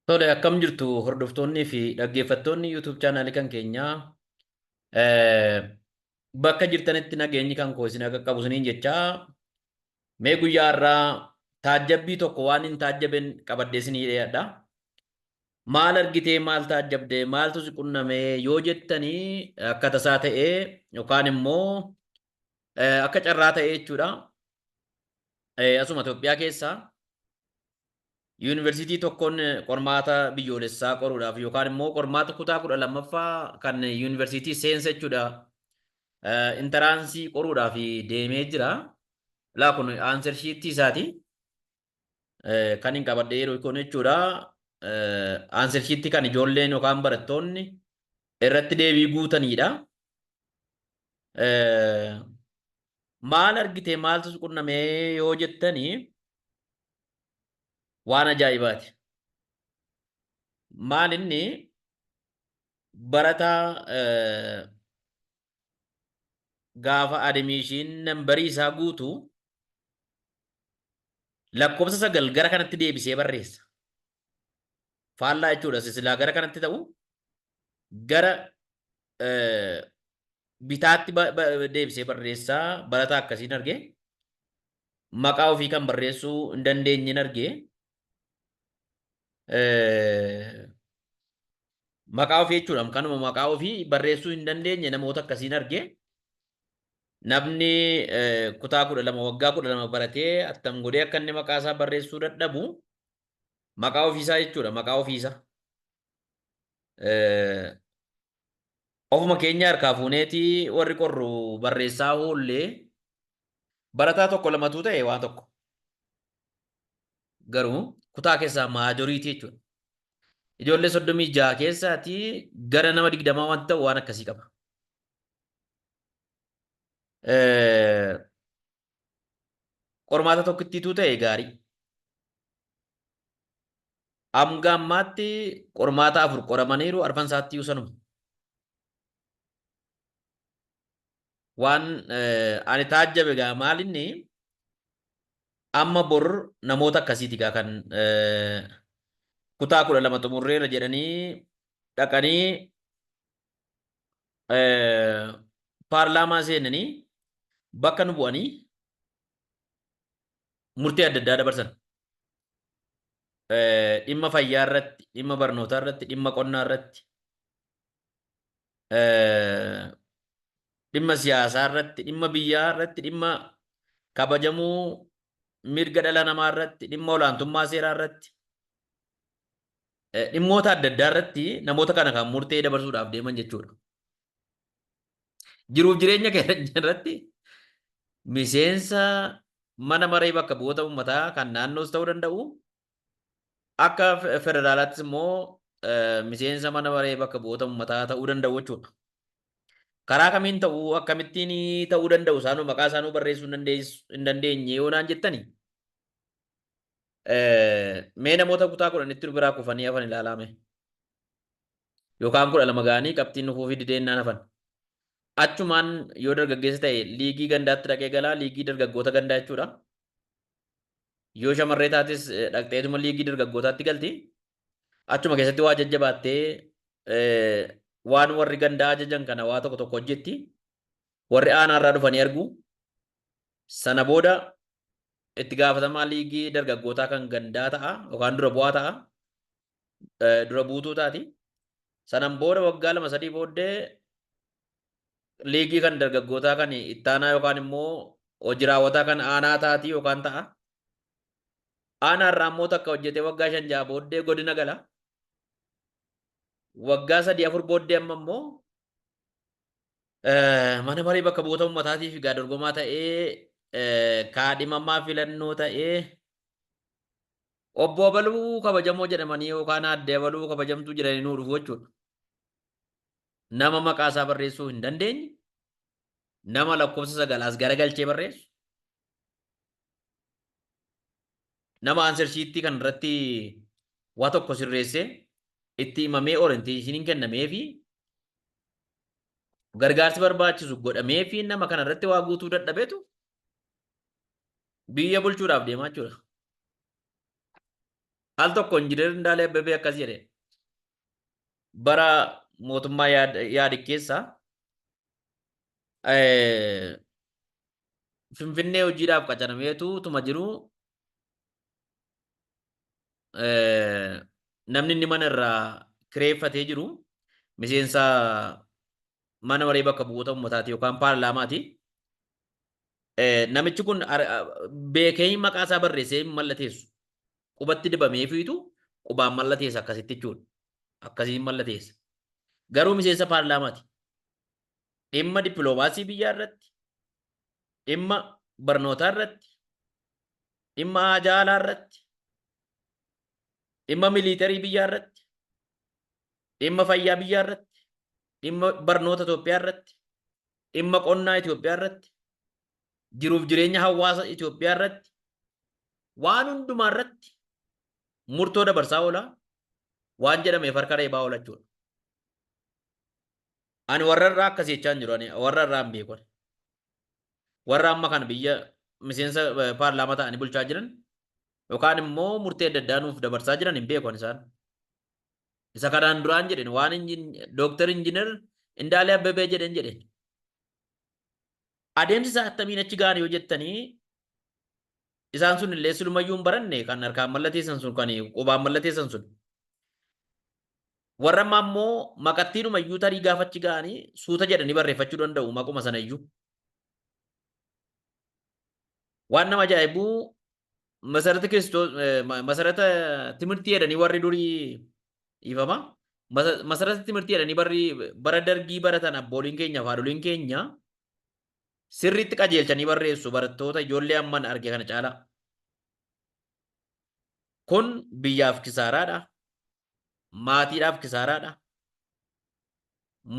Tole, akkam jirtu hordoftoonnii fi dhaggeeffattoonni YouTube chaanaalii kan keenyaa bakka jirtanitti nageenyi kan koo isin akka qabu isiniin jechaa mee guyyaa har'aa taajjabbii tokko waan hin taajjaben qabadhee isinii dhiyaadha. Maal argitee maal taajjabdee maaltu si qunnamee yoo jettanii akka tasaa ta'ee yookaan immoo akka carraa ta'ee jechuudha. Asuma Itoophiyaa keessaa Yuunivarsiitii tokkoon qormaata biyyoolessaa qoruudhaaf yookaan immoo qormaata kutaa 12ffaa kan yuunivarsiitii seensa jechuudha. Intaraansii qoruudhaaf deemee jira. Laa kun aanser shiittii isaati. Kan hin qabadhee yeroo kun jechuudha. Aanser shiittii kan ijoolleen yookaan barattoonni irratti deebii guutanidha. Maal argite maaltu si qunnamee yoo jettanii waan ajaa'ibaati. Maal inni barataa gaafa adimiishiin nambarii isaa guutu lakkoofsa 9 gara kanatti deebisee barreessa. Faallaa jechuudha. Silaa gara kanatti ta'u gara bitaatti deebisee barreessaa barataa akkasiin arge. Maqaa ofii kan barreessuu hin dandeenyen arge. Maqaa ofii jechuudha. Kanuma maqaa ofii barreessuu hin dandeenye namoota akkasiin arge. Namni kutaa 12 waggaa 12 baratee attam godhee akka inni maqaa isaa barreessuu dadhabu maqaa ofiisaa jechuudha. Maqaa ofiisaa. Ofuma keenya harkaa fuuneeti warri qorru barreessaa hoollee barataa tokko lamatuu ta'e waan tokko. Garuu kutaa keessaa maajoriitii jechuudha. Ijoollee 36 keessaati gara nama 20 waan ta'u waan akkasii qaba. Qormaata tokkittiituu ta'e gaarii. Amga ammaatti qormaata 4 qoramaniiru arfan isaattiyyuu sanuma. Waan ani taajjabe gaa maal inni amma bor namoota akkasiiti gaa kan kutaa 12 xumurreera jedhanii dhaqanii paarlaamaa seenanii bakka nu bu'anii murtee adda addaa dabarsan. Dhimma fayyaa irratti, dhimma barnootaa irratti, dhimma qonnaa irratti, dhimma siyaasaa irratti, dhimma biyyaa irratti, dhimma kabajamuu mirga dhala namaa irratti, dhimma olaantummaa seeraa irratti, dhimmoota adda addaa irratti namoota kana kan murtee dabarsuudhaaf deeman jechuudha. Jiruuf jireenya keenya irratti miseensa mana maree bakka bu'oota uummataa kan naannoos ta'uu danda'u akka federaalaattis immoo miseensa mana maree bakka bu'oota uummataa ta'uu danda'u jechuudha. Karaa kamiin ta'uu akkamittiin ta'uu danda'u isaanuu maqaa isaanuu barreessuu hin dandeenye yoo naan jettani mee namoota kutaa 10tti nu biraa kufanii hafan ilaalaa mee. Yookaan 12 ga'anii qabxiin dhufuufii dideennaan hafan. Achumaan yoo dargaggeessa ta'e liigii gandaatti dhaqee galaa liigii dargaggoota gandaa jechuudha. Yoo shamarree taates dhaqxeetuma liigii dargaggootaatti galti. Achuma keessatti waa jajjabaattee waan warri gandaa ajajan kana waa tokko tokko hojjetti. Warri aanaarraa dhufanii argu. Sana booda itti gaafatamaa liigii dargaggootaa kan gandaa ta'a yookaan dura bu'aa ta'a. Dura buutuu taati. Sanan booda waggaa 2 3 booddee liigii kan dargaggootaa kan ittaanaa yookaan immoo hojii raawwataa kan aanaa taati yookaan ta'a. Aanaa irraa immoo takka hojjetee waggaa 5 6 booddee godina gala. Waggaa 3 4 booddee amma immoo mana maree bakka bu'oota uummataatiif egaa dorgomaa ta'ee kaadhimamaa filannoo ta'ee Obbo Abaluu kabajamoo jedhamanii yookaan aadde Abaluu kabajamtuu jedhanii nuu dhufu jechuudha. Nama maqaa isaa barreessuu hin dandeenye, nama lakkoofsa 9 as garagalchee barreessu, nama answer sheetii kan irratti waa tokko sirreessee itti himamee orienteeshiniin kennamee fi gargaarsi barbaachisu godhamee fi nama kana irratti waa guutuu dadhabetu biyya bulchuudhaaf deemaa jechuudha. Al tokko Injiinar Indaalee Abbabee akkas jedhe. Bara mootummaa Yaadig keessa Finfinnee hojiidhaaf qacarameetu tuma jiru namni inni mana irraa kireeffatee jiru miseensa mana maree bakka bu'oota uummataati yookaan paarlaamaati. Namichi kun beekee maqaa isaa barreessee hin mallateessu. Qubatti dibameefiitu qubaan mallateessa akkasitti jechuudha. Akkasiin mallateessa. Garuu miseensa paarlaamaati. Dhimma dippiloomaasii biyyaa irratti, dhimma barnootaa irratti, dhimma haajaa alaa irratti, dhimma miliitarii biyyaa irratti, dhimma fayyaa biyyaa irratti, dhimma barnoota Itoophiyaa irratti, dhimma qonnaa Itoophiyaa irratti, jiruuf jireenya hawaasa Itoophiyaa irratti, waan hundumaa irratti murtoo dabarsaa oola, waan jedhameef harka reebaa oola jechuudha. Ani warra irraa akkas jechaa hin jiru. Ani warra irraa hin beeku. Warra amma kana biyya miseensa paarlaamaa ta'anii bulchaa jiran yookaan immoo murtee adda addaa nuuf dabarsaa jiran hin beeku ani isaan. Isa kanaan duraan jedhen waan Dooktar Injiinar Indaalee Abbebee jedhen jedhen. Adeemsi isaa attamiin achi ga'an yoo jettanii, isaan sun illee silumayyuu hin baranne, kan harkaan mallateessan sun, kan qubaan mallateessan sun. Warra ammaa immoo maqattiinuma iyyuu tarii gaafa achi ga'anii suuta jedhanii barreeffachuu danda'u maquma sana iyyuu. Waan nama ajaa'ibu, masarata Kiristoos, masarata timirtii jedhanii warri durii, dhiifama, masarata timirtii jedhanii barri bara Dargii baratan abbooliin keenya fi haadholiin keenya sirriitti qajeelchanii barreessu barattoota ijoollee amman arge kana caalaa. Kun biyyaaf kisaaraadha. Maatiidhaaf kisaaraadha.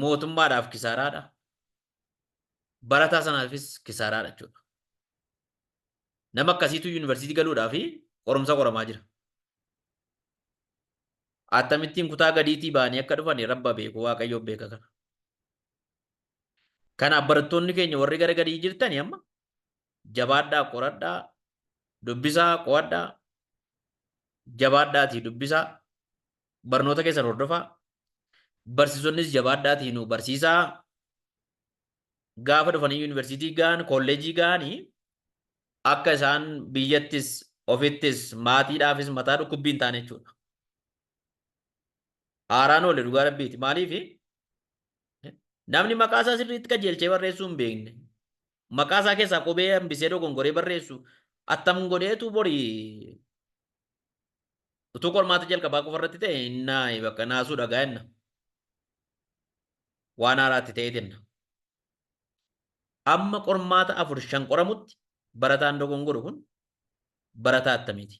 Mootummaadhaaf kisaaraadha. Barataa sanaafis kisaaraadha jechuudha. Nama akkasiitu yuunivarsiitii galuudhaaf qorumsa qoramaa jira. Akkamittiin kutaa gadiitii ba'anii akka dhufan Rabba beeku, Waaqayyoon beeka kana. Kanaaf barattoonni keenya warri gara gadii jirtani amma jabaadhaa, qoradhaa, dubbisaa, qo'adhaa, jabaadhaatii dubbisaa, barnoota keessan hordofaa, barsiisonnis jabaadhaatii nu barsiisaa. Gaafa dhufanii yuunivarsiitii ga'an, kolleejii ga'anii, akka isaan biyyattis ofittis maatiidhaafis mataa dhukkubbii hin taane jechuudha. Haaraan oole dhugaa Rabbiiti. Maaliif namni maqaa isaa sirriitti qajeelchee barreessuu hin beekne, maqaa isaa keessaa qubee hambisee dogongoree barreessu, attam godheetu bori utuu qormaata jalqabaa qofa irratti ta'e innaa bakka naasuu dhagaa inna waan haaraatti ta'eetinna. Amma qormaata afur shan qoramutti barataan dogongoru kun barataa attamiiti?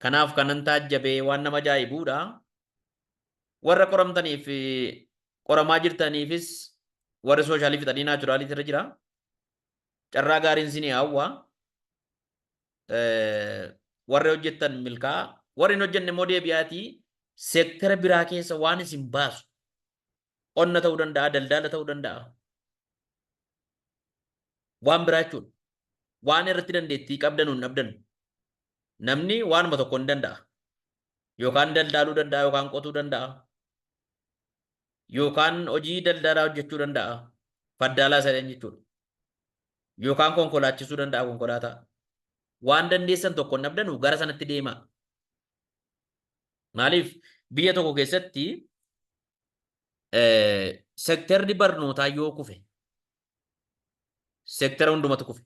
Kanaaf kanan taajjabee waan nama ajaa'ibuudha. Warra qoramtaniif, qoramaa jirtaniifis, warri soshaalii fixanii naachuraaliitti irra jira. Carraa gaariin sinii hawwa. Warri hojjettan milkaa, warri hin hojjenne immoo deebi'aatii seektara biraa keessa waan isin baasu, qonna ta'uu danda'a, daldala ta'uu danda'a. Waan biraa jechuudha. Waan irratti dandeettii qabdan hin dhabdan. Namni waanuma tokko hin danda'a. Yookaan daldaaluu danda'a, yookaan qotuu danda'a. Yookaan hojii daldalaa hojjechuu danda'a. Faddaalaa sadeen jechuudha. Yookaan konkolaachisuu danda'a konkolaataa. Waan dandeessan tokko hin dhabdanu, gara sanatti deemaa. Maaliif, biyya tokko keessatti sektarri barnootaa yoo kufe sektara hundumatu kufe.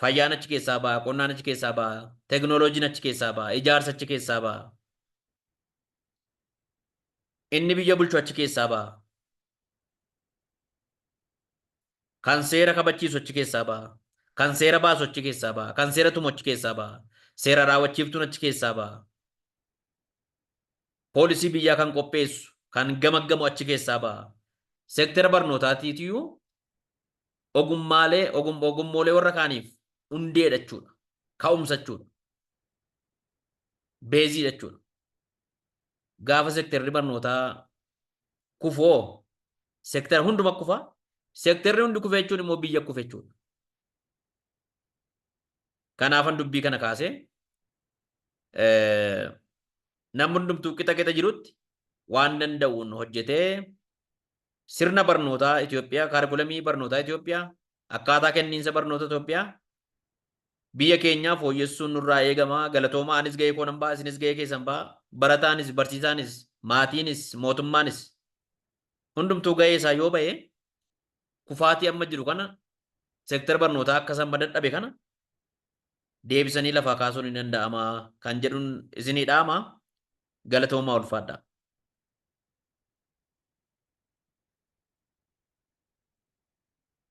Fayyaan achi keessaa ba'a, qonnaan achi keessaa ba'a, teknooloojiin achi keessaa ba'a, ijaarsa achi keessaa ba'a. Inni biyya bulchu achi keessaa ba'a. Kan seera kabachiisu achi keessaa ba'a. Kan seera baasu achi keessaa ba'a. Kan seera tumu achi keessaa ba'a. Seera raawwachiiftuun achi keessaa ba'a. Poolisii biyyaa kan qopheessu, kan gamaggamu achi keessaa ba'a. Seektara barnootaatiitiyyuu ogummaalee ogummoolee warra kaaniif hundeedha jechuudha. Ka'umsa jechuudha. Beeziidha jechuudha. Gaafa seektarri barnootaa kufoo seektara hunduma kufa. Seektarri hundi kufe jechuun immoo biyya kufe jechuudha. Kanaafan dubbii kana kaasee Namni hundumtuu qixa qixa jirutti waan danda'uun hojjetee sirna barnootaa Itoophiyaa, kaarikulamii barnootaa Itoophiyaa, akkaataa kenniinsa barnoota Itoophiyaa biyya keenyaa fooyyessuun nurraa eegama. Galatoomaa. Anis gahee koo nan ba'a, isinis gahee keessan ba'a. Barataanis, barsiisaanis, maatiinis, mootummaanis hundumtuu gahee isaa yoo ba'e, kufaatii amma jiru kana, seektara barnootaa akka isaan dadhabe kana deebisanii lafaa kaasuun ni danda'ama kan jedhuun isinii dhaama. Galatoomaa, ulfaadha.